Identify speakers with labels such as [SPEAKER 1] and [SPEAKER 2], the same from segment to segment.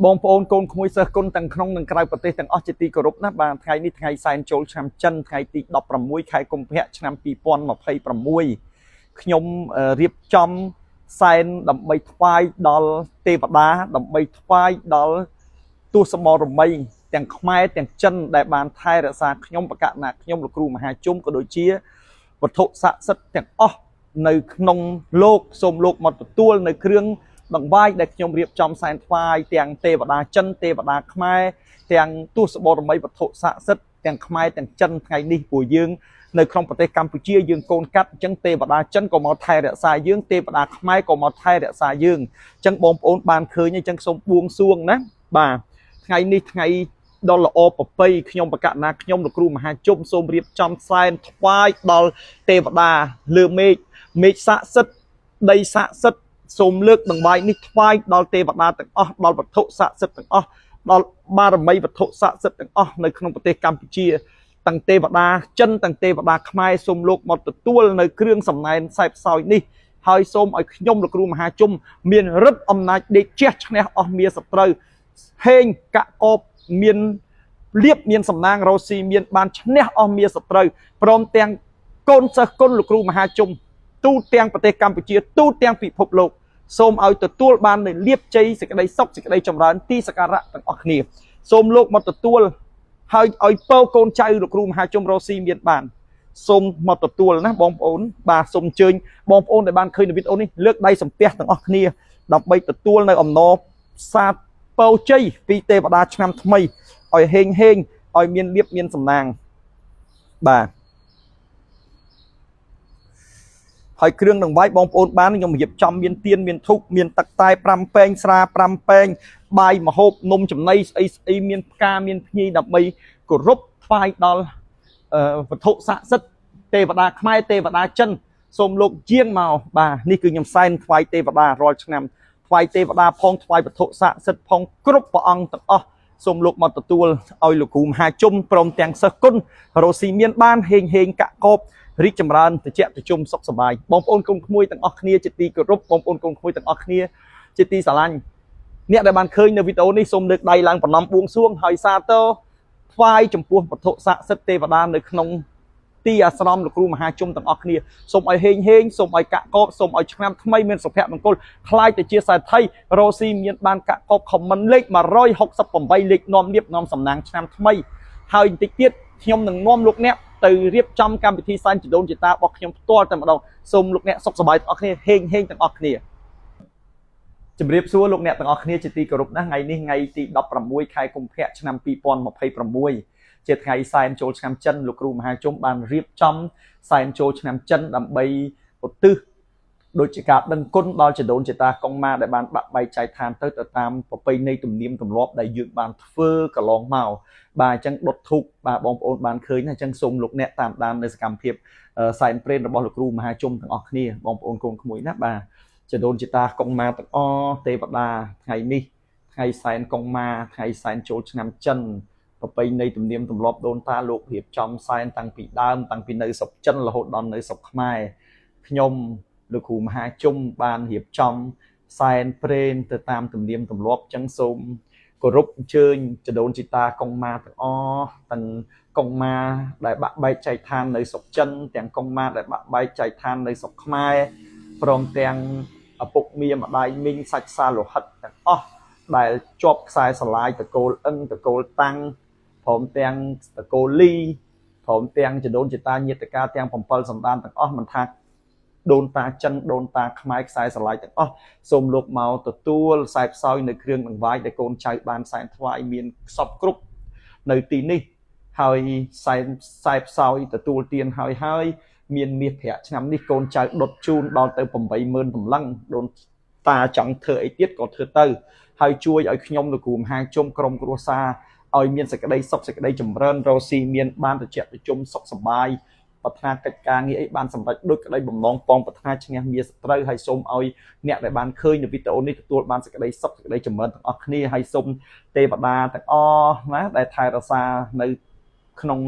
[SPEAKER 1] បងប្អូនកូនក្មួយសិស្សគុណទាំងក្នុងនិងក្រៅប្រទេសទាំងអស់ជាទីគោរពណាស់បាទថ្ងៃនេះថ្ងៃសែនចូលឆ្នាំចិនថ្ងៃទី16ខែកុម្ភៈឆ្នាំ2026ខ្ញុំរៀបចំសែនដើម្បីថ្វាយដល់ទេវតាដើម្បីថ្វាយដល់ទស្សបរមីទាំងខ្មែរទាំងចិនដែលបានថែរក្សាខ្ញុំបកណាខ្ញុំលោកគ្រូមហាជុំក៏ដូចជាវត្ថុស័ក្តិសិទ្ធិទាំងអស់នៅក្នុងលោកសូមលោកមកទទួលនៅគ្រឿងដង្វាយដែលខ្ញុំរៀបចំសែនថ្វាយទាំងទេវតាចិនទេវតាខ្មែរទាំងទស្សបរមីវត្ថុស័ក្តិសិទ្ធិទាំងខ្មែរទាំងចិនថ្ងៃនេះពួកយើងនៅក្នុងប្រទេសកម្ពុជាយើងកូនកាត់អញ្ចឹងទេវតាចិនក៏មកថែរក្សាយើងទេវតាខ្មែរក៏មកថែរក្សាយើងអញ្ចឹងបងប្អូនបានឃើញអញ្ចឹងសូមបួងសួងណាបាទថ្ងៃនេះថ្ងៃដ៏ល្អប្រពៃខ្ញុំបកណាខ្ញុំលោកគ្រូមហាជុំសូមរៀបចំសែនថ្វាយដល់ទេវតាលើមេឃមេឃស័ក្តិសិទ្ធិដីស័ក្តិសិទ្ធិសូមលើកដង្វាយនេះថ្វាយដល់ទេវតាទាំងអស់ដល់វត្ថុស័ក្តិសិទ្ធិទាំងអស់ដល់បារមីវត្ថុស័ក្តិសិទ្ធិទាំងអស់នៅក្នុងប្រទេសកម្ពុជាទាំងទេវតាចិនទាំងទេវតាខ្មែរសូមលោកមកទទួលនៅគ្រឿងសំណែនសែបសោយនេះហើយសូមឲ្យខ្ញុំលោកគ្រូមហាជុំមានឫទ្ធិអំណាចដេកជះឈ្នះអស់មាសត្រូវហេងកកបមានលៀបមានសំណាងរោស៊ីមានបានឈ្នះអស់មាសត្រូវព្រមទាំងកូនសិស្សគុណលោកគ្រូមហាជុំទូទាំងប្រទេសកម្ពុជាទូទាំងពិភពលោកសូមឲ្យទទួលបាននូវលៀបជ័យសេចក្តីសុខសេចក្តីចម្រើនទីសក្ការៈទាំងអស់គ្នាសូមលោកមកទទួលហើយឲ្យពោកូនចៅលោកគ្រូមហាជុំរោស៊ីមានបានសូមមកទទួលណាបងប្អូនបាទសូមអញ្ជើញបងប្អូនដែលបានឃើញនៅវីដេអូនេះលើកដៃសំពះទាំងអស់គ្នាដើម្បីទទួលនៅអំណរសាទពោជ័យពីទេវតាឆ្នាំថ្មីឲ្យហេងហេងឲ្យមានលៀបមានសំណាងបាទហើយគ្រឿងដង្វាយបងប្អូនបានខ្ញុំរៀបចំមានទៀនមានធូបមានទឹកតែ5ពែងស្រា5ពែងបាយម្ហូបនំចំណីស្អីស្អីមានផ្កាមានភ្ញីដើម្បីគោរពថ្វាយដល់វត្ថុស័ក្តិសិទ្ធិទេវតាខ្មែរទេវតាចិនសូមលោកយាងមកបាទនេះគឺខ្ញុំសែនថ្វាយទេវតារាល់ឆ្នាំថ្វាយទេវតាផងថ្វាយវត្ថុស័ក្តិសិទ្ធិផងគ្រប់ព្រះអង្គទាំងអស់សូមលោកមកទទួលឲ្យលោកគ្រូមហាជុំព្រមទាំងសិស្សគុណរោស៊ីមានបានហេងហេងកកបរីកចម្រើនតិចតិជុំសុខសប្បាយបងប្អូនកូនក្មួយទាំងអស់គ្នាជាទីគោរពបងប្អូនកូនក្មួយទាំងអស់គ្នាជាទីស្រឡាញ់អ្នកដែលបានឃើញនៅវីដេអូនេះសូមលើកដៃឡើងប្រណម្យបួងសួងហើយសាទរថ្វាយចំពោះវត្ថុស័ក្តិសិទ្ធិទេវតានៅក្នុងទីអាស្រមលោកគ្រូមហាជុំទាំងអស់គ្នាសូមឲ្យហេងហេងសូមឲ្យកកបសូមឲ្យឆ្នាំថ្មីមានសុភមង្គលក្លាយទៅជាសេដ្ឋីរោស៊ីមានបានកកបខមមិនលេខ168លេខនាំលៀបនាំសំណាងឆ្នាំថ្មីហើយបន្តិចទៀតខ្ញុំនឹងនាំលោកអ្នកទៅរៀបចំកម្មវិធីសែនជីដូនជីតារបស់ខ្ញុំផ្ទាល់តែម្ដងសូមលោកអ្នកសុខសប្បាយទាំងអស់គ្នាហេងហេងទាំងអស់គ្នាជំរាបសួរលោកអ្នកទាំងអស់គ្នាជាទីគោរពណាស់ថ្ងៃនេះថ្ងៃទី16ខែកុម្ភៈឆ្នាំ2026ជាថ្ងៃសែនចូលឆ្នាំចិនលោកគ្រូមហាជុំបានរៀបចំសែនចូលឆ្នាំចិនដើម្បីឧទ្ទិសដូចជាការដឹងគុណដល់ជីដូនជីតាកុងម៉ាដែលបានបាក់បែកចែកឋានទៅទៅតាមប្រពៃណីទំនៀមទម្លាប់ដែលយើងបានធ្វើកន្លងមកបាទអញ្ចឹងដុតធូបបាទបងប្អូនបានឃើញណាអញ្ចឹងសូមលោកអ្នកតាមដាននៅសកម្មភាពសែនព្រេនរបស់លោកគ្រូមហាជុំទាំងអស់គ្នាបងប្អូនកូនក្មួយណាបាទជីដូនជីតាកុងម៉ាទាំងអស់ទេវតាថ្ងៃនេះថ្ងៃសែនកុងម៉ាថ្ងៃសែនចូលឆ្នាំចិនប្រពៃណីទំនៀមទម្លាប់ដូនតាលោករៀបចំសែនតាំងពីដើមតាំងពីនៅស្រុកចិនរហូតដល់នៅស្រុកខ្មែរខ្ញុំលោកគ្រូមហាជុំបានរៀបចំសែនព្រេនទៅតាមទំនៀមទម្លាប់ចឹងសូមគោរពអញ្ជើញជីដូនជីតាកុងម៉ាទាំងអស់ទាំងកុងម៉ាដែលបាក់បែកចែកឋាននៅស្រុកចិនទាំងកុងម៉ាដែលបាក់បែកចែកឋាននៅស្រុកខ្មែរព្រមទាំងឪពុកមាម្ដាយមីងសាច់សាលោហិតទាំងអស់ដែលជាប់ខ្សែស្រឡាយតកូលអឹងតកូលតាំងព្រមទាំងតកូលលីព្រមទាំងជីដូនជីតាញាតិកាទាំង7សន្តានទាំងអស់មិនថាដូនតាចិនដូនតាខ្មែរខ្សែស្រឡាយទាំងអស់សូមលោកមកទទួលខ្សែផ្សោយនៅគ្រឿងដង្វាយដែលកូនចៅបានសែនថ្វាយមានខ្សពគ្រប់នៅទីនេះហើយសែនខ្សែផ្សោយទទួលទានហើយហើយមានមាសប្រាក់ឆ្នាំនេះកូនចៅដុតជូនដល់ទៅ80000តម្លឹងដូនតាចង់ធ្វើអីទៀតក៏ធ្វើទៅហើយជួយឲ្យខ្ញុំលោកគ្រូមហាជុំក្រុមគ្រួសារឲ្យមានសេចក្តីសុខសេចក្តីចម្រើនរស់ស៊ីមានបានត្រជាក់ត្រជុំសុខសប្បាយប្រាថ្នាកិច្ចការងារអីបានសម្រេចដូចក្តីបំណងប៉ងប្រាថ្នាឈ្នះមាសត្រូវហើយសូមឲ្យអ្នកដែលបានឃើញនៅវីដេអូនេះទទួលបានសេចក្តីសុខសេចក្តីចម្រើនទាំងអស់គ្នាហើយសូមទេវតាទាំងអស់ណាដែលថែរក្សានៅក្នុង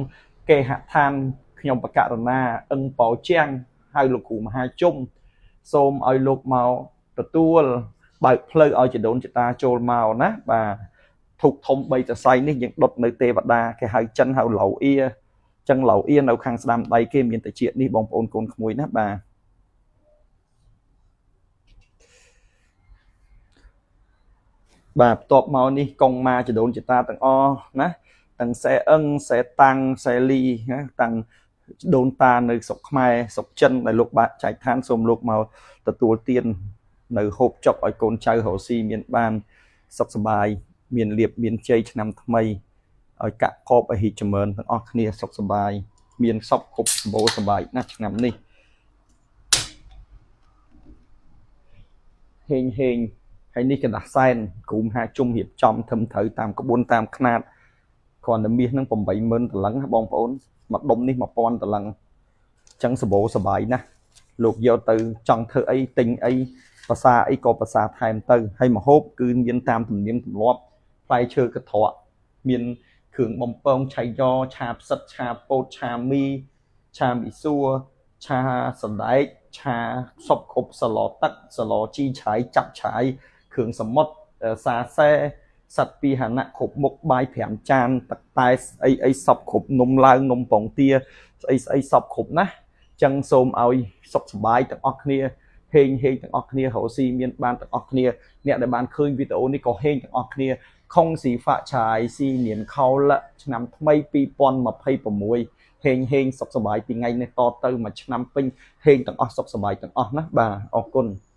[SPEAKER 1] គេហដ្ឋានខ្ញុំបកករណាអឹងប៉ោជាងហើយលោកគ្រូមហាជុំសូមឲ្យលោកមកទទួល បើកផ្លូវឲ្យជីដូនជីតាចូលមកណាបាទធូបធំ3សរសៃនេះយើងដុតនៅទេវតាគេហៅចិនហៅឡៅអៀចឹងឡៅអៀនៅខាងស្ដាំដៃគេមានតិចនេះបងប្អូនកូនក្មួយណាបាទបាទបន្ទាប់មកនេះកងម៉ាជីដូនជីតាទាំងអស់ណាទាំងសែអឹងសែតាំងសែលីណាតាំងដូនតានៅស្រុកខ្មែរស្រុកចិនដែលលោកបាទចែកឋានសូមលោកមកទទួលទាននៅហូបចុកឲ្យកូនចៅរស់ស៊ីមានបានសុខសប្បាយមានលៀបមានជ័យឆ្នាំថ្មីឲ្យកាក់កបឲ្យរីកចម្រើនទាំងអស់គ្នាសុខសប្បាយមានសពគ្រប់សម្បូរសប្បាយណាស់ឆ្នាំនេះហេងហេងហើយនេះកណ្ដាស់សែនគ្រូមហាជុំរៀបចំធំត្រូវតាមក្បួនតាមខ្នាតគ្រាន់តែមាសនឹង80000ដុល្លារបងប្អូនមួយដុំនេះ1000ដុល្លារចឹងសម្បូរសប្បាយណាស់លោកយកទៅចង់ធ្វើអីទិញអីភាសាអីក៏ភាសាថែមទៅហើយមហូបគឺមានតាមទំនៀមទម្លាប់ផ្លែឈើកត្រកមានគ្រឿងបំពងឆៃយ៉ឆាផ្សិតឆាពោតឆាមីឆាមីសួរឆាសណ្ដែកឆាសពគ្រប់សឡទឹកសឡជីឆៃចាប់ឆៃគ្រឿងសមុទ្រសាសែសត្វពីហណៈគ្រប់មុខបាយ5ចានទឹកតែស្អីអីសពគ្រប់នំឡើងនំពងទាស្អីស្អីសពគ្រប់ណាចឹងសូមឲ្យសុខសប្បាយទាំងអស់គ្នាហេងហេងទាំងអស់គ្នារស់ស៊ីមានបានទាំងអស់គ្នាអ្នកដែលបានឃើញវីដេអូនេះក៏ហេងទាំងអស់គ្នាខុងស៊ីហ្វាក់ឆាយស៊ីនៀនខោលឆ្នាំថ្មី2026ហេងហេងសុខសប្បាយពីថ្ងៃនេះតទៅមួយឆ្នាំពេញហេងទាំងអស់សុខសប្បាយទាំងអស់ណាបាទអរគុណ។